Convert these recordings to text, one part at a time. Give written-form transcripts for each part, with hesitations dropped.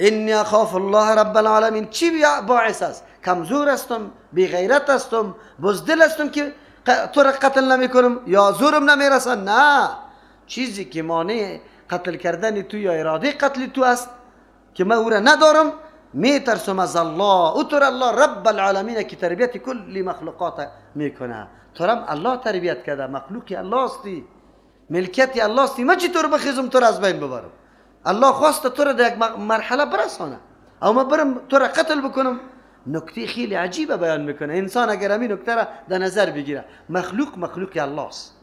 انی اخاف الله رب العالمین. چی باعث است؟ کمزور هستم، بی غیرت هستم، بزدل هستم که تو را قتل نمی کنم یا زورم نمیرسه؟ نه، چیزی که مانع قتل کردن تو یا اراده قتل تو است که من او را ندارم، میترسم از الله. او تو الله رب العالمین که تربیت کل مخلوقات میکنه. تو را الله تربیت کرده، مخلوقی الله هستی، ملکیت الله هستی. من چطور بخیزم تو را از بین ببرم؟ الله خواسته تو را در یک مرحله برسانه او ما برم تو را قتل بکنم. نکته خیلی عجیبه بیان میکنه. انسان اگر همین نکته را در نظر بگیره، مخلوق مخلوق الله است.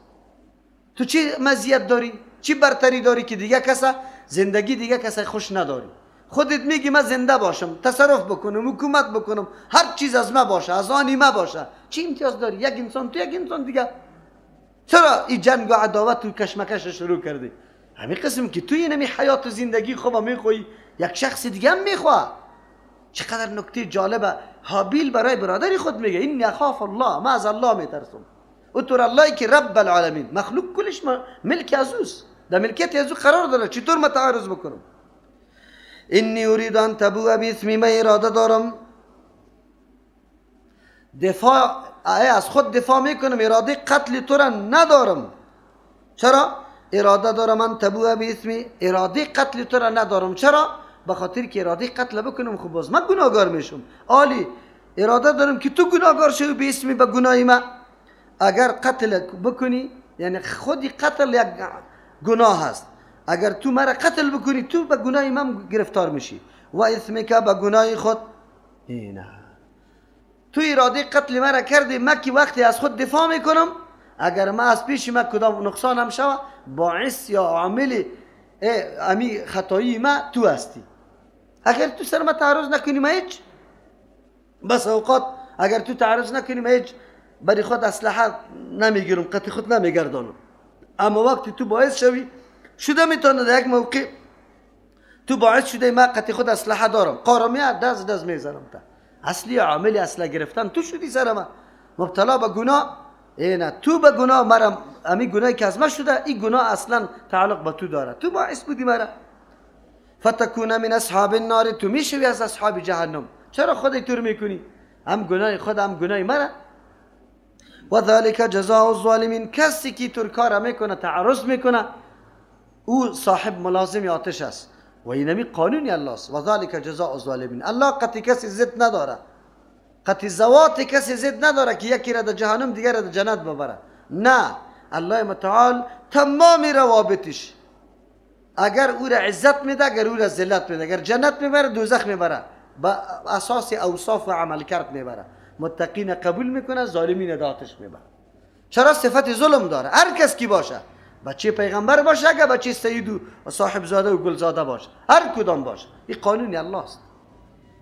تو چی مزیت داری؟ چی برتری داری که دیگه کسا زندگی دیگه کسا خوش نداری؟ خودت میگی من زنده باشم، تصرف بکنم، حکومت بکنم، هر چیز از ما باشه، از آنی ما باشه. چی امتیاز داری؟ یک انسان تو یک انسان دیگه. چرا این جنگ و عداوت و کشمکش شروع کردی؟ همین قسم که توی اینمی حیات و زندگی خوب میخوای، یک شخص دیگه هم میخواه. چقدر نکته جالبه. هابیل برای برادر خود میگه انی اخاف الله، ما از الله میترسم. او تو الله که رب العالمین، مخلوق کلش ملک از اوست، در ملکیت از او قرار داره، چطور ما تعارض بکنم؟ انی اريد ان تبوء باثمی، من اراده دارم دفاع از خود دفاع میکنم، اراده قتل تو را ندارم. چرا؟ اراده دارم من تبوء باثمی، اراده قتل تو را ندارم. چرا؟ به خاطر که اراده قتل بکنم خب باز من گناهگار میشم. عالی، اراده دارم که تو گناهگار شوی به اسمی، به گناه من. اگر قتل بکنی، یعنی خودی قتل یک گناه هست، اگر تو مرا قتل بکنی تو به گناه من گرفتار میشی و اسمی که به گناه خود. نه، تو اراده قتل مرا کردی، من که وقتی از خود دفاع میکنم اگر من از پیش من کدام نقصان هم شوه، باعث یا عامل امی خطایی ما تو هستی. اگر تو سر ما تعرض نکنی ما هیچ، بس اوقات اگر تو تعرض نکنی ما هیچ برای خود اسلحه نمیگیرم، قطع خود نمیگردانم. اما وقتی تو باعث شوی، شده میتونه در یک موقع تو باعث شده ما قطع خود اسلحه دارم، قارمیه دست دست میزنم تا اصلی عامل اسلحه گرفتن تو شدی سر ما، مبتلا به گناه. نه، تو به گناه مرا، امی گناهی که از ما شده این گناه اصلا تعلق به تو داره، تو باعث بودی مرا. فتکون من اصحاب النار، تو میشوی از اصحاب جهنم. چرا خودت تو میکنی؟ هم گناه خود هم گناه مرا. و ذلك جزاء الظالمین، کسی که تو کار میکنه، تعرض میکنه، او صاحب ملازم آتش است و اینمی قانون الله است. و ذلك جزاء الظالمین. الله قطعی کسی ضد نداره، قطعی ذوات کسی ضد نداره که یکی را در جهنم دیگر را در جنت ببره. نه، الله متعال تمام روابطش اگر او را عزت میده، اگر او را ذلت میده، اگر جنت میبره، دوزخ میبره، با اساس اوصاف و عمل کرد میبره. متقین قبول میکنه، ظالمین در آتش میبره. چرا؟ صفت ظلم داره. هر کس کی باشه، بچه پیغمبر باشه، اگر بچه سید و صاحب زاده و گلزاده باشه، هر کدام باشه، این قانون الله است.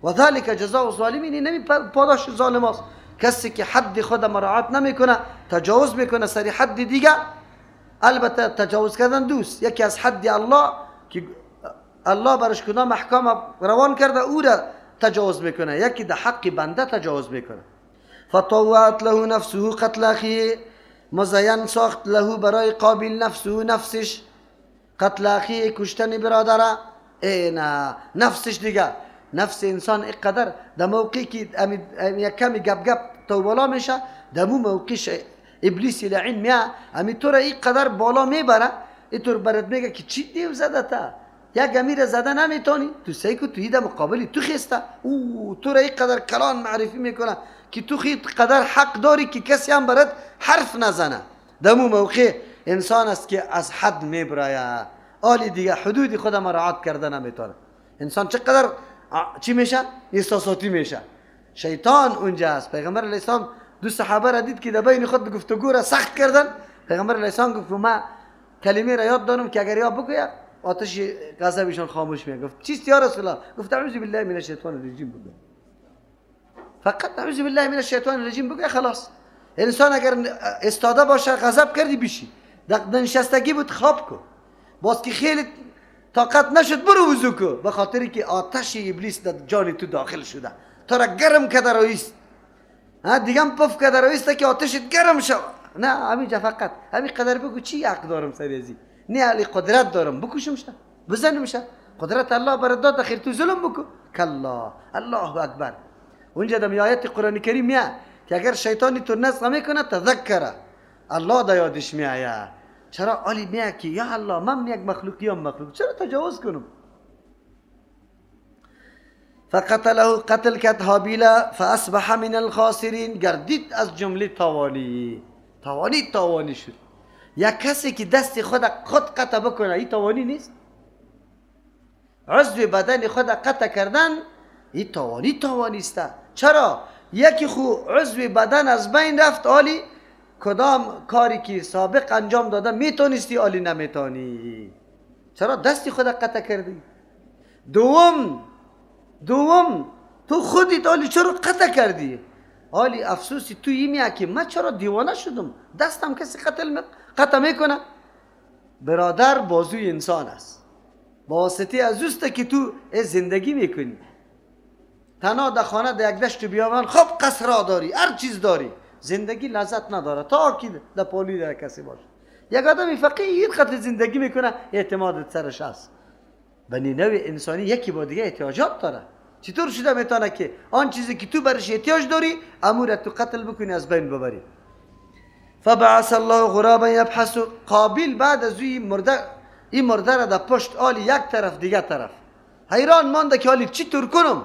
و ذلك جزاء الظالمین، این نمی پاداش ظالم است. کسی که حد خود مراعات نمیکنه، تجاوز میکنه سر حد دیگه. البته تجاوز کردن دوست، یکی از حد الله که الله برش کدام احکام روان کرده او را تجاوز میکنه، یکی در حق بنده تجاوز میکنه. فطوعت له نفسه قتل اخیه، مزین ساخت له برای قابیل نفسه نفسش، قتل اخیه کشتن برادره. ای نه، نفسش دیگه، نفس انسان اینقدر در موقعی که یک کمی گپ گپ تو بالا میشه، در مو موقعش ابلیس لعین میاد امی تو را اینقدر بالا میبره، اینطور برات میگه که چی دیو زده تا یک امیر زده نمیتونی تو سعی کو تو در مقابلی تو خسته، او تو را اینقدر کلان معرفی میکنه که تو خیلی قدر حق داری که کسی هم برات حرف نزنه. در مو موقع انسان است که از حد میبرایه، آلی دیگه حدود خود مراعات کرده نمیتونه. انسان چقدر چی میشه؟ احساساتی میشه. شیطان اونجا است. پیغمبر علیه السلام دو صحابه را دید که در بین خود گفتگو را سخت کردن. پیغمبر علیه السلام گفت ما کلمه را یاد دارم که اگر یا بگوید آتش غضبشان خاموش میشه. گفت چیست یا رسول الله؟ گفت اعوذ بالله من الشیطان الرجیم بگو. فقط اعوذ بالله من الشیطان الرجیم بگو خلاص. انسان اگر استاده باشه غضب کردی بشی، در نشستگی بود خواب کو، باز که خیلی طاقت نشد برو وضو کو، به خاطری که آتش ابلیس در جان تو داخل شده، تو را گرم کرده رئیس، ها دیگه هم پف کرده رئیس که آتشت گرم شد. نه همینجا فقط همین قدر بگو چی حق دارم سر ازی، نه علی قدرت دارم بکشم شه بزنم شه، قدرت الله برات داد، خیر تو ظلم بکن. کلا، الله اکبر. اونجا در آیت قرآن کریم میاد که اگر شیطانی تو نزغ میکنه تذکره، الله در یادش میآید. چرا علی میگه که یا الله من یک مخلوقی هم مخلوق، چرا تجاوز کنم؟ فقتله، قتل کرد هابیل، فاصبح من الخاسرین، گردید از جمله تاوانی. تاوانی تاوانی شد. یک کسی که دست خود خود قطع بکنه این تاوانی نیست؟ عضو بدن خود قطع کردن این تاوانی تاوانی است. چرا؟ یکی خو عضو بدن از بین رفت، عالی کدام کاری که سابق انجام داده میتونستی عالی نمیتونی. چرا دستی خود قطع کردی؟ دوم تو خودت عالی چرا قطع کردی؟ عالی افسوسی تو این میگه که من چرا دیوانه شدم، دستم کسی قطع میکنه. برادر بازوی انسان است، با واسطه از اوست که تو زندگی میکنی. تنها در خانه در یک دشت بیابان خب قصر داری، هر چیز داری، زندگی لذت نداره تا که در پالی در کسی باشه. یک آدم فقیر قدر زندگی میکنه، اعتماد سرش هست. بنی نوع انسانی یکی با دیگه احتیاجات داره. چطور شده میتونه که آن چیزی که تو برش احتیاج داری امور تو قتل بکنی، از بین ببری؟ فبعث الله غرابا یبحث. قابیل بعد از این مرده را در پشت آلی یک طرف دیگه طرف حیران مانده که آلی چی طور کنم.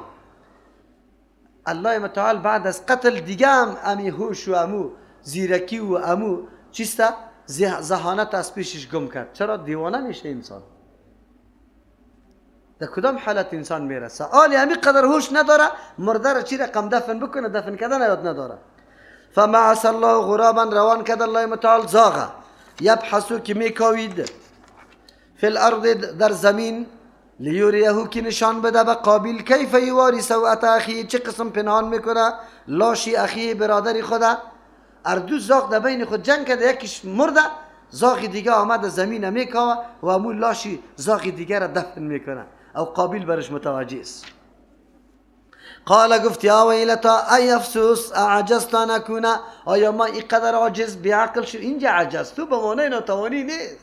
الله متعال بعد از قتل دیگه هم امی هوش و امو زیرکی و امو چیسته ذهانت از پیشش گم کرد. چرا دیوانه میشه انسان؟ در کدام حالت انسان میرسه؟ آلی همی قدر هوش نداره، مرده را چی رقم دفن بکنه، دفن کردن یاد نداره. فبعث الله غرابا، روان کرد الله متعال زاغه، یبحثو که میکاوید، فی الارض در زمین، لیوریه که نشان بده به قابیل، کیف یواری سوءة اخیه، چه قسم پنهان میکنه لاشی اخیه برادر خوده. اردو زاغ در بین خود جنگ کرده، یکیش مرده، زاغ دیگه آمد زمین میکاوه و امون لاشی زاغ دیگه را دفن میکنه. او قابیل برش متوجه است. قال گفت یا ویلتا ای افسوس اعجزت ان اکون، آیا ما اینقدر عاجز بیعقل شد؟ اینجا عجز تو به معنای ناتوانی نیست.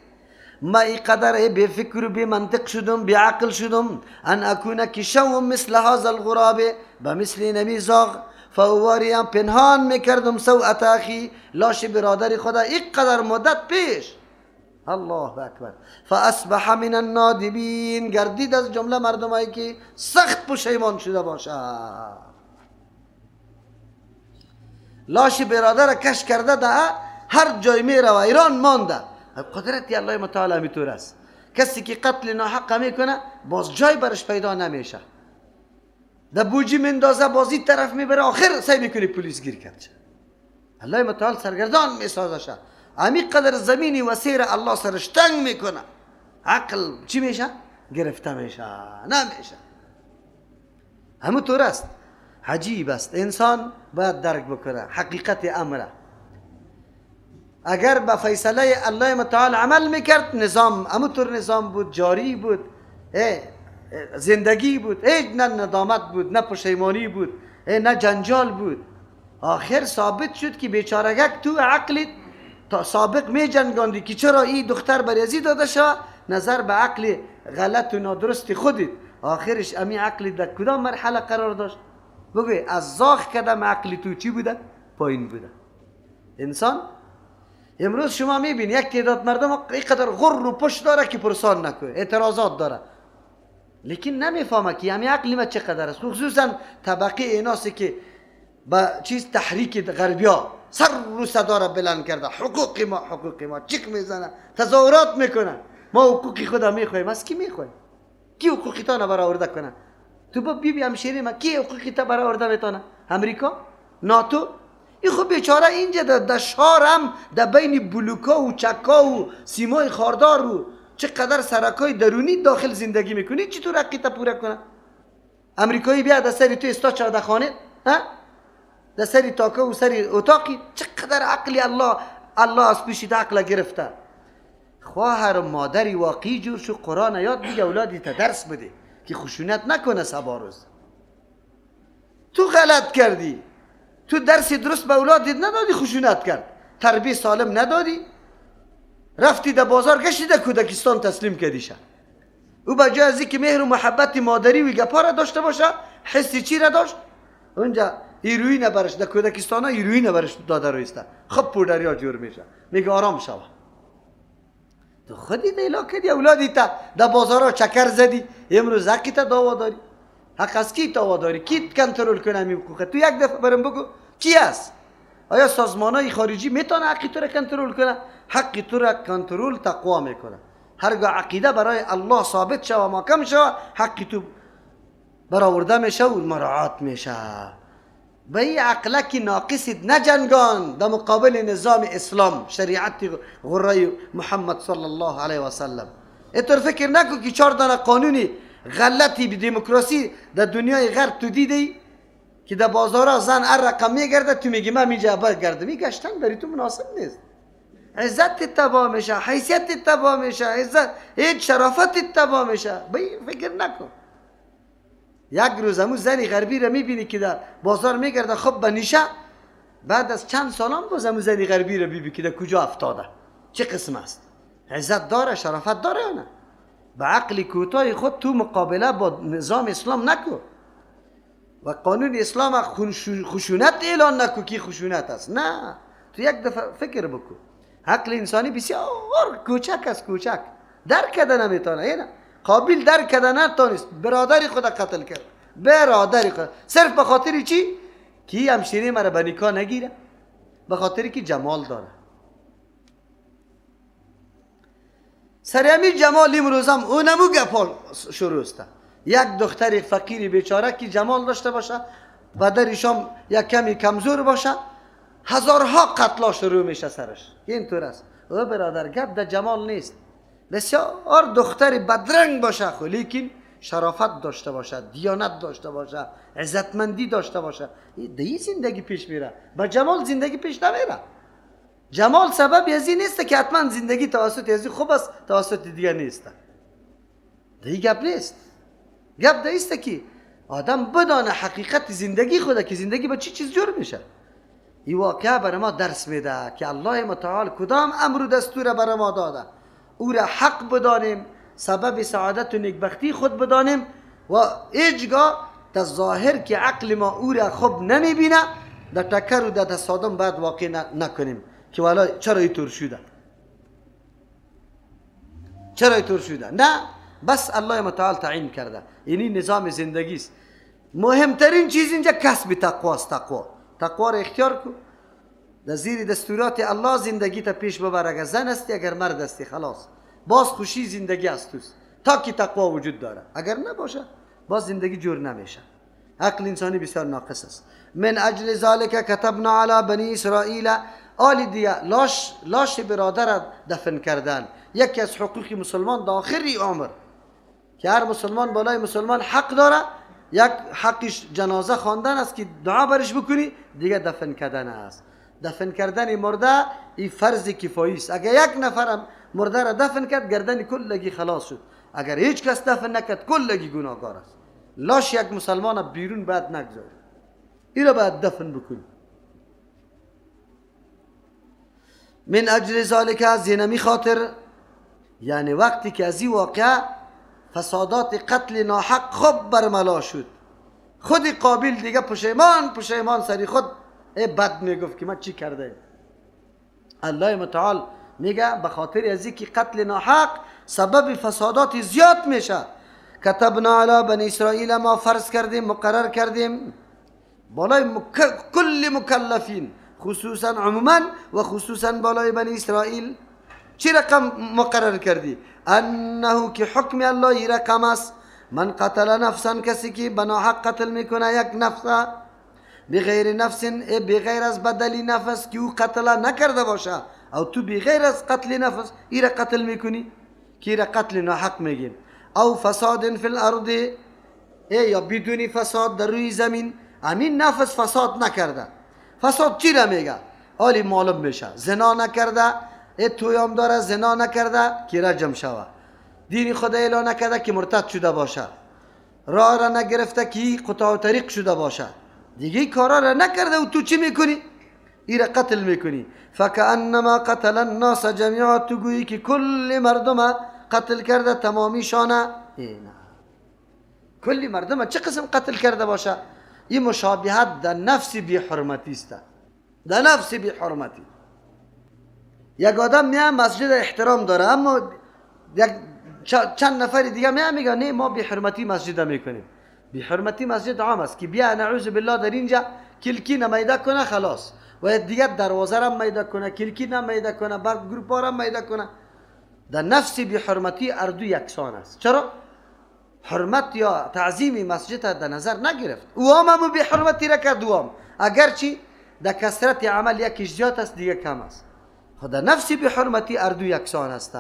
ما اینقدر بی فکر و بی منطق شدم، بی عقل شدم، ان اکون که شوم مثل هذا الغراب، به مثل نمی زاغ، فواریم پنهان میکردم سوءة اخی، لاش برادر خدا اینقدر مدت پیش. الله اکبر. فاصبح من النادمین، گردید از جمله مردمایی که سخت پشیمان شده باشه. لاش برادر کش کرده ده هر جای میره و ایران مانده. قدرت الله متعال همیطور است. کسی که قتل ناحق میکنه باز جای برش پیدا نمیشه، در بوجی مندازه، بازی طرف میبره، آخر سعی میکنه پلیس گیر کرد. الله متعال سرگردان میسازشه. امی قدر زمینی وسیر الله سرش تنگ میکنه، عقل چی میشه؟ گرفته میشه، نمیشه. همونطور است. عجیب است. انسان باید درک بکنه حقیقت امره. اگر به فیصله الله متعال عمل میکرد، نظام همونطور نظام بود، جاری بود، زندگی بود، هیچ نه ندامت بود، نه پشیمانی بود، نه جنجال بود. آخر ثابت شد که بیچارگک تو عقلت تا سابق می جنگاندی که چرا این دختر بر یزید داده شد، نظر به عقل غلط و نادرست خودت. آخرش امی عقل در کدام مرحله قرار داشت؟ بگوی از زاغ کدام عقل تو چی بوده؟ پایین بوده. انسان امروز شما میبینی یک تعداد مردم اینقدر غر و پشت داره که پرسان نکنه، اعتراضات داره، لیکن نمیفهمه که امی عقل ما چقدر است. خصوصا طبقه ایناست که با چیز تحریک غربیا سر رو صدا را بلند کرده، حقوق ما حقوق ما، چیک میزنه، تظاهرات میکنه، ما حقوق خدا میخوایم. از کی میخوایم؟ کی حقوق تا برآورده کنه؟ تو با بی بی همشیری ما کی حقوق تا برآورده میتونه؟ امریکا؟ ناتو؟ این خب بیچاره اینجا در شهر هم در بین بلوکا و چکا و سیمای خاردار و چقدر سرکای درونی داخل زندگی میکنی، چطور حقی تا پوره کنه؟ امریکایی بیا در سری تو استا چهارده خانه، ها؟ در سری تاکه و سری اتاقی، چقدر عقلی الله از پیشی عقل گرفته. خواهر و مادری واقعی جور شو، قرآن یاد بگه، اولادی تا درس بده که خشونت نکنه سبا روز. تو غلط کردی، تو درس درست به اولادت ندادی، خشونت کرد، تربیه سالم ندادی، رفتی در بازار گشتی در کودکستان تسلیم کردیشه. او به جای از اینکه مهر و محبت مادری و گپا را داشته باشه، حسی چی را داشت؟ اونجا هیروئین برش در کودکستان هیروئین برش داده رویسته. خب پودریا جور میشه، میگه آرام شوه. تو خودی دیلا کردی اولادی تا در بازارا چکر زدی، امروز حقی تا دعوا داری. حق از کی دعوا داری؟ کی کنترل کنه همین حقوق؟ تو یک دفعه برم بگو کی است؟ آیا سازمانای خارجی میتونه حقی تو را کنترل کنه؟ حقی تو را کنترل تقوا میکنه. هرگاه عقیده برای الله ثابت شوه، محکم شوه، حقی تو برآورده میشه و مراعات میشه. به این عقلک ناقص نجنگان در مقابل نظام اسلام، شریعت غرای محمد صلی الله علیه و سلم. اینطور فکر نکن که چهار دانه قانونی غلطی به دموکراسی در دنیای غرب تو دیدی که در بازارها زن هر رقم میگرده، تو میگی من اینجا برگردم. این گشتن برای تو مناسب نیست. عزت تباه میشه، حیثیت تباه میشه، عزت هیچ شرافت تباه میشه. به این فکر نکن. یک روز همون زنی غربی را میبینی که در بازار میگرده، خب به نیشه، بعد از چند سالم باز همون زنی غربی را ببینی که در کجا افتاده، چه قسم است. عزت داره، شرافت داره یا نه؟ به عقل کوتاه خود تو مقابله با نظام اسلام نکن و قانون اسلام خشونت اعلان نکن که خشونت است. نه، تو یک دفعه فکر بکن. عقل انسانی بسیار کوچک است، کوچک، درک کرده نمیتونه. نه قابیل درک کرده نتونست، برادر خود قتل کرد، برادر خود، صرف به خاطر چی؟ که همشیره مرا به نکاح نگیره، به خاطر که جمال داره. سر همین جمال امروز هم اونمو گپال شروع است. یک دختر فقیر بیچاره که جمال داشته باشه و درشام یک کمی کمزور باشه، هزارها قتلا شروع میشه سرش. اینطور است. او برادر گپ در جمال نیست. بسیار دختر بدرنگ باشه خو لیکن شرافت داشته باشه، دیانت داشته باشه، عزتمندی داشته باشه، در زندگی پیش میره. با جمال زندگی پیش نمیره. جمال سبب از این نیست که حتما زندگی توسط از خوب است، توسط دیگه نیست. دیگه گپ نیست. گپ ده است که آدم بدانه حقیقت زندگی خوده که زندگی با چی چیز جور میشه. این واقعه برای ما درس میده که الله متعال کدام امر و دستور برای ما داده، او را حق بدانیم، سبب سعادت و نیکبختی خود بدانیم و هیچگاه در ظاهر که عقل ما او را خوب نمیبینه در تکر و در تصادم باید واقع نکنیم که والا چرا اینطور شده، چرا اینطور شده. نه، بس الله متعال تعیین کرده. اینی نظام زندگی است. مهمترین چیز اینجا کسب تقوا است. تقوا را اختیار کن، در زیر دستورات الله زندگی تا پیش ببر. اگر زن هستی، اگر مرد هستی، خلاص باز خوشی زندگی است توست تا که تقوا وجود داره. اگر نباشه باز زندگی جور نمیشه. عقل انسانی بسیار ناقص است. من اجل ذلك كتبنا على بنی اسرائیل. آل دیگه لاش برادر دفن کردن یکی از حقوق مسلمان در آخر عمر که هر مسلمان بالای مسلمان حق داره. یک حقش جنازه خواندن است که دعا برش بکنی، دیگه دفن کردن است. دفن کردن مرده این فرض کفایی است. اگر یک نفرم مرده را دفن کرد، گردن کلگی خلاص شد. اگر هیچ کس دفن نکرد، کلگی گناهکار است. لاش یک مسلمان بیرون باید نگذاری، این را باید دفن بکنی. من اجل ذلك، از اینمی خاطر، یعنی وقتی که از این واقعه فسادات قتل ناحق خوب برملا شد، خود قابیل دیگه پشیمان سری خود ای بد میگفت که من چی کرده. الله متعال میگه به خاطر از اینکه قتل ناحق سبب فسادات زیاد میشه، کتبنا علی بنی اسرائیل، ما فرض کردیم، مقرر کردیم بالای کل مکلفین، خصوصا عموما و خصوصا بالای بنی اسرائیل. چی رقم مقرر کردی؟ انه که حکم الله رقم است، من قتل نفسا، کسی که بناحق قتل میکنه یک نفس بغیر نفس، بغیر از بدل نفس که او قتل نکرده باشه، او تو بغیر از قتل نفس ای را قتل میکنی که ای را قتل ناحق میگیم، او فساد فی الارض، ای یا بدون فساد در روی زمین، همین نفس فساد نکرده. فساد چی را میگه؟ آلی معلوم میشه زنا نکرده، ای تویام داره زنا نکرده که رجم شوه، دین خدا اعلان نکرده که مرتد شده باشه، راه را نگرفته که قطاع طریق شده باشه، دیگه کارا را نکرده و تو چی میکنی؟ ای را قتل میکنی. فکأنما قتل الناس جمیعا، تو گویی که کل مردم قتل کرده تمامی شانه. نه، کلی مردم چه قسم قتل کرده باشه؟ این مشابهت در نفس بی حرمتی است، در نفس بی حرمتی. یک آدم میاد مسجد احترام داره، اما یک چند نفر دیگه میاد میگه نه ما بی حرمتی مسجد میکنیم. بی حرمتی مسجد عام است که بیا نعوذ بالله در اینجا کلکی نمیده کنه خلاص، و دیگه دروازه را میده کنه، کلکی نمیده کنه، بعد گروپ را میده کنه. در نفس بی حرمتی اردو یکسان است. چرا؟ حرمت یا تعظیم مسجد در نظر نگرفت، او هم بی حرمتی را کرد، او هم اگرچه در کثرت عمل یکیش زیاد است دیگه کم است. خود در نفس بی حرمتی اردو یکسان است.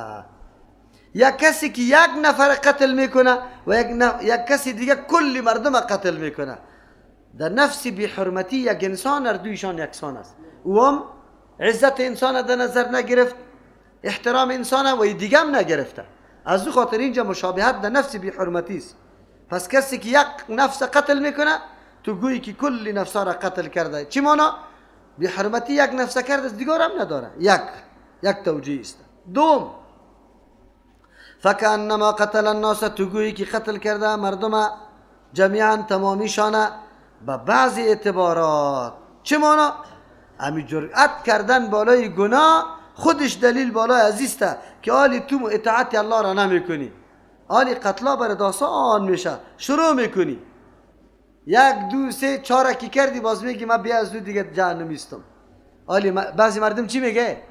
یک کسی که یک نفر قتل میکنه و یک کسی دیگه کل مردم قتل میکنه، در نفس بی حرمتی یک انسان اردویشان یکسان است. او هم عزت انسان در نظر نگرفت، احترام انسان و دیگه هم نگرفته. از او خاطر اینجا مشابهت در نفس بی حرمتی است. پس کسی که یک نفس قتل میکنه تو گویی که کل نفس را قتل کرده. چی مانا؟ بی حرمتی یک نفس کرده است دیگر هم نداره. یک توجیه است. دوم، فکأنما قتل الناس، تو گویی که قتل کرده مردم جمیعا تمامیشانه به بعض اعتبارات. چه مانا؟ امی جرأت کردن بالای گناه خودش دلیل بالای عزیزته که آلی تو اطاعت الله را نمیکنی، آلی قتلا بر داستان میشه، شروع میکنی 1 2 3 4 کی کردی باز میگی من بیا از دو دیگه جهنمیستم. آلی بعضی مردم چی میگه؟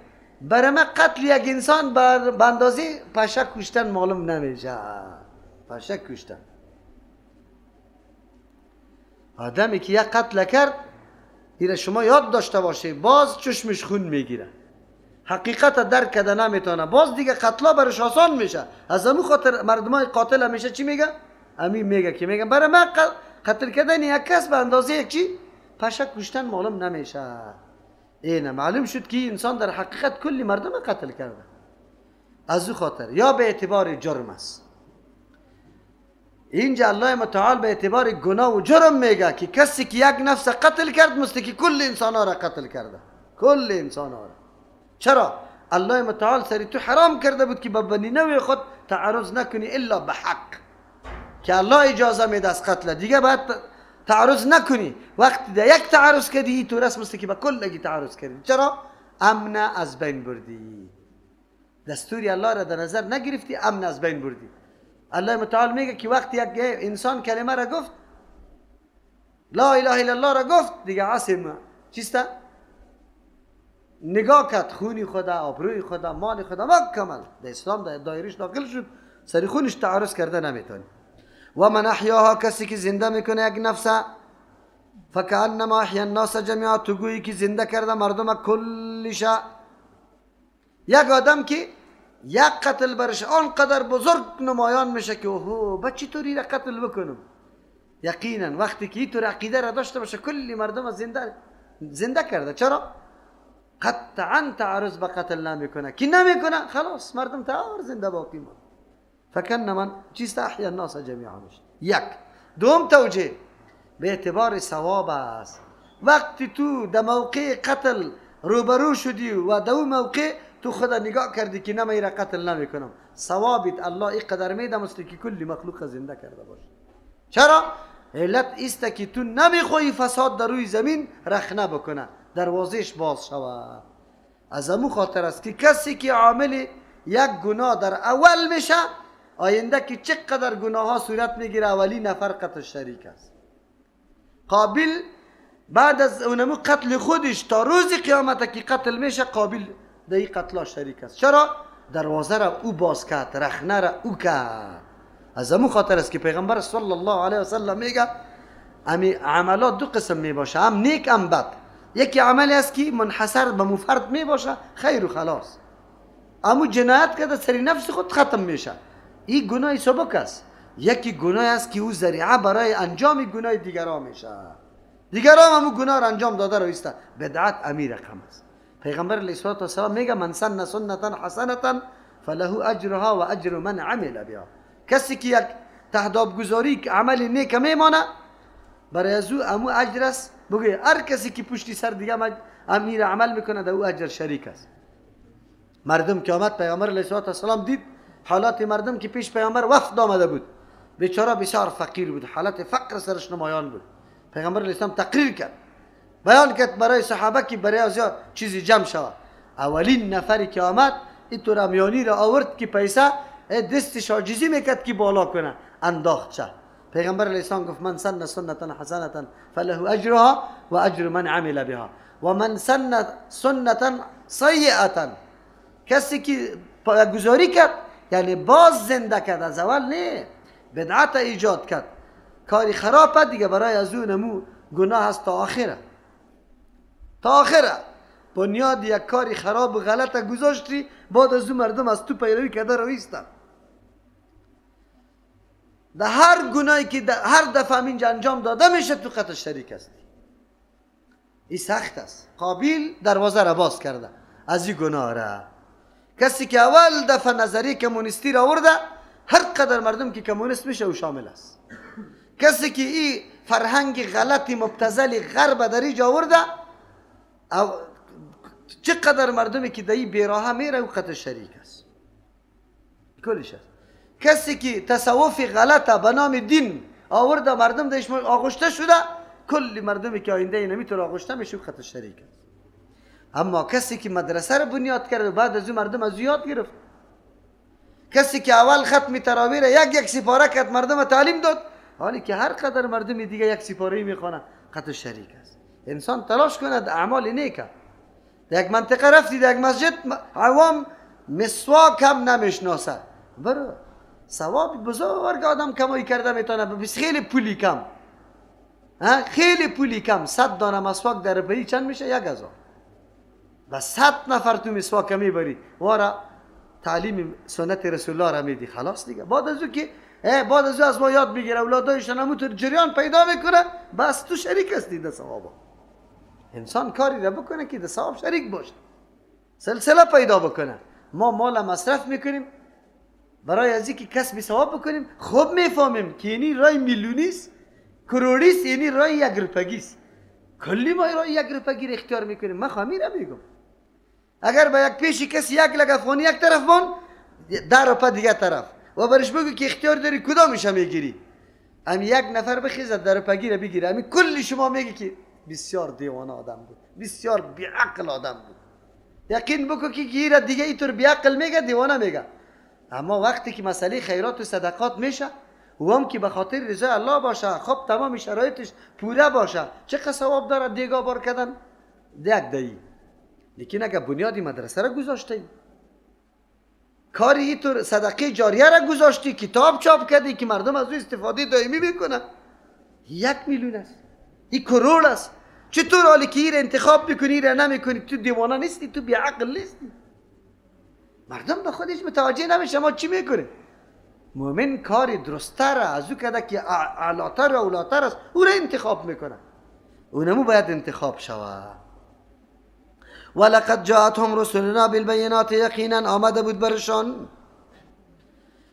برای من قتل یک انسان بر اندازه پشه کشتن معلوم نمیشه. پشه کشتن آدمی که یک قتل کرد ایره شما یاد داشته باشه، باز چشمش خون میگیره، حقیقت درک کرده نمیتونه، باز دیگه قتلا برش آسان میشه. از همون خاطر مردمای قاتل همیشه چی میگه؟ امین میگه که میگه برای من قتل کردن یک کس به اندازه یک چی؟ پشه کشتن معلوم نمیشه. اینه معلوم شد که انسان در حقیقت کلی مردم قتل کرده. از او خاطر یا به اعتبار جرم است. اینجا الله متعال به اعتبار گناه و جرم میگه که کسی که یک نفس قتل کرد مثل که کل انسان ها را قتل کرده، کل انسان ها را. چرا؟ الله متعال سری تو حرام کرده بود که به بنی نوع خود تعرض نکنی الا به حق، که الله اجازه میده از قتل، دیگه باید تعرض نکنی. وقتی ده یک تعرض کردی تو رسم است که به کلگی تعرض کردی. چرا؟ امن از بین بردی، دستوری الله را در نظر نگرفتی، امن از بین بردی. الله متعال میگه که وقتی یک انسان کلمه را گفت، لا اله الا الله را گفت، دیگه عاصم چیست؟ نگاه کرد خونی خدا، آبروی خدا، مال خدا مکمل در اسلام در دایرش داخل شد، سری خونش تعرض کرده نمیتونی. و من احیاها، کسی که زنده میکنه یک نفس، فکأنما احیا الناس جمیعا، تو گویی که زنده کرده مردم کلش. یک آدم که یک قتل برش آنقدر بزرگ نمایان میشه که اوه با چطوری را قتل بکنم، یقینا وقتی که اینطور عقیده را داشته باشه کلی مردم زنده کرده. چرا؟ قطعا تعرض به قتل نمیکنه، که نمیکنه خلاص مردم تار زنده باقی ماند. فکن من چیست؟ احیا الناس جمیعا میشه. یک دوم توجیه به اعتبار ثواب است. وقتی تو در موقع قتل روبرو شدی و در موقع تو خدا نگاه کردی که نه را قتل نمیکنم، ثوابت الله اینقدر میده مثل که کلی مخلوق زنده کرده باشه. چرا؟ علت است که تو نمیخوای فساد در روی زمین رخنه بکنه، دروازهش باز شود. از امو خاطر است که کسی که عامل یک گناه در اول میشه، آینده که چقدر گناه ها صورت میگیره اولی نفر قتل شریک است. قابل بعد از اونمو قتل خودش تا روز قیامت که قتل میشه، قابل در این قتل شریک است. چرا؟ دروازه را او باز کرد، رخنه را او کرد. از امو خاطر است که پیغمبر صلی الله علیه و سلم میگه امی عملات دو قسم میباشه، هم نیک هم بد. یکی عملی است که منحصر به مفرد میباشه، خیر و خلاص، امو جنایت کرده سری نفس خود ختم میشه، این گناه سبک است. یکی گناه است که او ذریعه برای انجام گناه دیگران میشه، دیگران امو گناه را انجام داده رو ایسته. بدعت امی رقم است. پیغمبر علیه الصلاة والسلام میگه من سن سنة حسنة فله اجرها و اجر من عمل بها. کسی که یک تهداب گذاری عمل نیک میمانه، برای از او امو اجر است. بگه هر کسی که پشتی سر دیگه امیر عمل میکنه در او اجر شریک است. مردم که آمد پیغمبر علیه الصلاة والسلام دید حالات مردم که پیش پیغمبر وفد آمده بود، بیچاره بسیار فقیر بود، حالت فقر سرش نمایان بود. پیغمبر علیه السلام تقریر کرد، بیان کرد برای صحابه که برای از چیزی جمع شود. اولین نفری که آمد اینطور امیانی را آورد که پیسه دستش عاجزی میکرد که بالا کنه، انداخت شد. پیغمبر علیه السلام گفت من سن سنة حسنة فله اجرها و اجر من عمل بها و من سن سنة سیئة. کسی که گذاری کرد یعنی باز زنده کرد، از اول نه، بدعت ایجاد کرد، کاری خراب دیگه برای از اون نمو گناه است تا آخره، تا آخره. بنیاد یک کاری خراب و غلط گذاشتی، بعد از اون مردم از تو پیروی کرده رویستن. در هر گناهی که در هر دفعه اینجا انجام داده میشه تو قطع شریک هستی. این سخت است. قابیل دروازه را باز کرده از این گناه را. کسی که اول دفعه نظریه کمونیستی را آورده، هر قدر مردم که کمونیست میشه او شامل است. کسی که این فرهنگ غلطی مبتذل غرب در اینجا آورده، او چقدر مردمی که در این بیراهه میره او قطع شریک است، کلش است. کسی که تصوف غلطه به نام دین آورده مردم درش آغشته شده، کل مردمی که آینده نمیتونه آغشته میشه او قطع شریک است. اما کسی که مدرسه رو بنیاد کرد و بعد از او مردم از یاد گرفت، کسی که اول ختم تراویح را یک یک سپاره کرد مردم تعلیم داد، حالی که هر قدر مردم دیگه یک سپاره میخوانه قطع شریک است. انسان تلاش کند اعمال نیکه. در یک منطقه رفتی، در یک مسجد عوام مسواک هم نمیشناسه، برو ثواب بزرگ آدم کمایی کرده میتونه، بس خیلی پولی کم، خیلی پولی کم. 100 دانه مسواک در روپیه چند میشه؟ 1000. و 100 نفر تو مسواک میبری، وارا تعلیم سنت رسول الله را میدی، خلاص دیگه. بعد از او که بعد از او از ما یاد میگیره، اولادایشان همونطور جریان پیدا میکنه، بس تو شریک هستی در ثوابا. انسان کاری را بکنه که در ثواب شریک باشه، سلسله پیدا بکنه. ما مال مصرف میکنیم برای از اینکه کسب ثواب بکنیم. خوب میفهمیم که اینی رای میلیونی است، کروڑی است، اینی رای یک روپگی است. کلی ما رای یک روپگی را اختیار میکنیم. من خواهمی را میگم اگر به یک پیشی کسی 1 لک افغانی یک طرف بان، 10 روپه دیگه طرف، و برش بگو که اختیار داری کدامش میگیری، هم یک نفر بخیزد 10 روپگی را بگیره، همین کلی شما میگی که بسیار دیوانه آدم بود، بسیار بیعقل آدم بود. یقین بکو که گیره دیگه اینطور بیعقل میگه، دیوانه میگه. اما وقتی که مسئله خیرات و صدقات میشه، و هم که به خاطر رضای الله باشه، خب تمام شرایطش پوره باشه، چه ثواب داره دیگه بار کردن یک دهی. لیکن اگر بنیادی مدرسه را گذاشتی، کاری اینطور صدقه جاریه را گذاشتی، کتاب چاپ کردی که مردم از او استفاده دائمی میکنه، 1 میلیون است، این کروڑ است. چطور حالی که این انتخاب میکنی این را نمیکنی؟ تو دیوانه نیستی، تو بیعقل نیستی. مردم به خودش متوجه نمیشه ما چی میکنیم. مؤمن کاری درستتر از او کرده که اعلاتر و اولاتر است، او را انتخاب میکنه، اونمو باید انتخاب شود. ولقد جاءتهم رسلنا بالبینات، یقینا آمده بود برشان،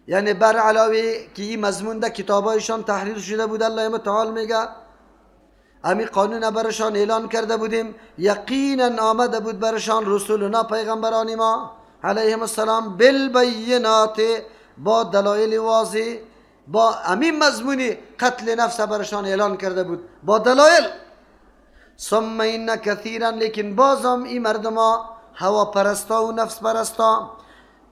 یعنی بر علاوه که این مضمون در کتابایشان تحریر شده بود، الله متعال میگه امی قانون برشان اعلان کرده بودیم، یقینا آمده بود برشان رسولنا پیغمبران ما علیهم السلام بالبینات، با دلایل واضح، با همین مضمونی قتل نفس برشان اعلان کرده بود با دلایل. ثم این کثیرا، لیکن بازم این مردم ها هوا پرستا و نفس پرستا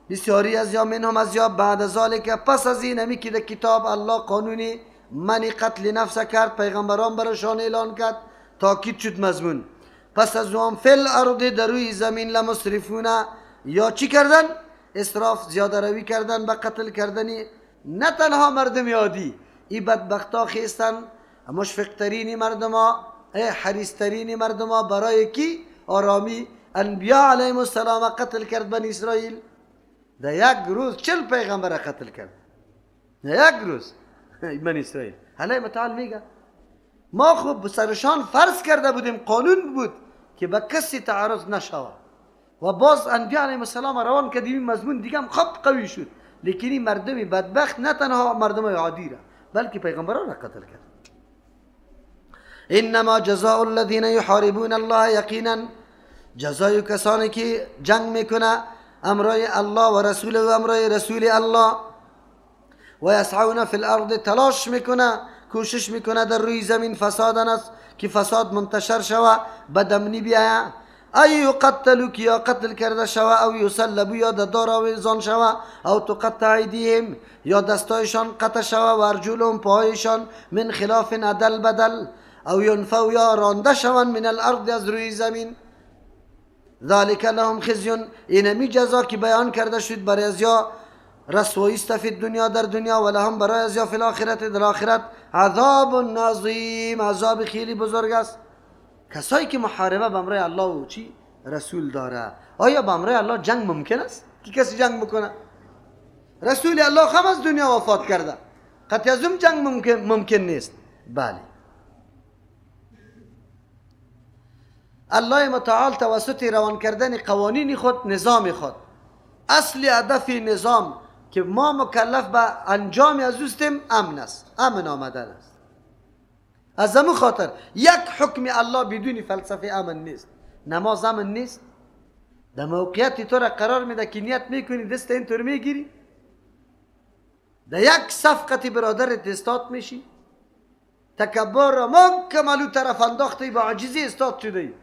بسیاری از یا منهم از یا بعد ذالک، پس از این همی که در کتاب الله قانونی منی قتل نفس کرد، پیغمبران برشان اعلان کرد، تاکید شد مضمون. پس از اون فی الارض، در روی زمین، لمسرفون، یا چی کردن؟ اسراف، زیاده روی کردن به قتل کردنی نه تنها مردم عادی، ای بدبختا خیستن مشفق ترین مردم ها، حریص ترین مردم ها، برای کی؟ آرامی انبیاء علیهم السلام قتل کرد بنی اسرائیل. در یک روز 40 پیغمبر قتل کرد، در یک روز بنی اسرائیل. علیه متعال میگه ما خوب سرشان فرض کرده بودیم، قانون بود که به کسی تعرض نشود، و باز انبیاء علیهم السلام روان کردیم، این مضمون دیگه هم خوب قوی شد. لیکن این مردم بدبخت نه تنها مردم عادی را، بلکه پیغمبران را قتل کرد. انما جزاء الذين يحاربون الله، یقینا جزای کسانی که جنگ میکنه امرای الله و رسول و امرای رسول الله، و یسعون فی الارض، تلاش میکنه، کوشش میکنه در روی زمین فسادن است که فساد منتشر شوه، بدامنی بیایه. ای یقتلوا، که یا قتل کرده شوه، او یصلبوا، یا در دار آویزان شوه، او تقطع ایدیهم، یا دستایشان قطع شوه، و ارجلهم، پاهایشان، من خلاف، ادل بدل، او ینفوا، یا رانده شوند، من الارض، از روی زمین. ذلک لهم خزی، اینمی جزا که بیان کرده شد برای ازیا رسوایی است، فی الدنیا، در دنیا، و لهم، برای ازیا، فی الاخرت، در آخرت، عذاب عظیم، عذاب خیلی بزرگ است. کسایی که محاربه به امرای الله و چی رسول داره، آیا به امرای الله جنگ ممکن است که کسی جنگ بکنه؟ رسول الله هم از دنیا وفات کرده، قطعی از اون جنگ ممکن نیست. بله، الله متعال توسط روان کردن قوانین خود، نظام خود، اصل هدف نظام که ما مکلف به انجام از اوستیم امن است، امن آمدن است. از همون خاطر یک حکم الله بدون فلسفه امن نیست. نماز امن نیست. در موقعیت تو را قرار میده که نیت میکنی دست اینطور میگیری، در یک صفقت برادرت استاد میشی، تکبر را مکمل او طرف انداختی، با عاجزی استاد شده.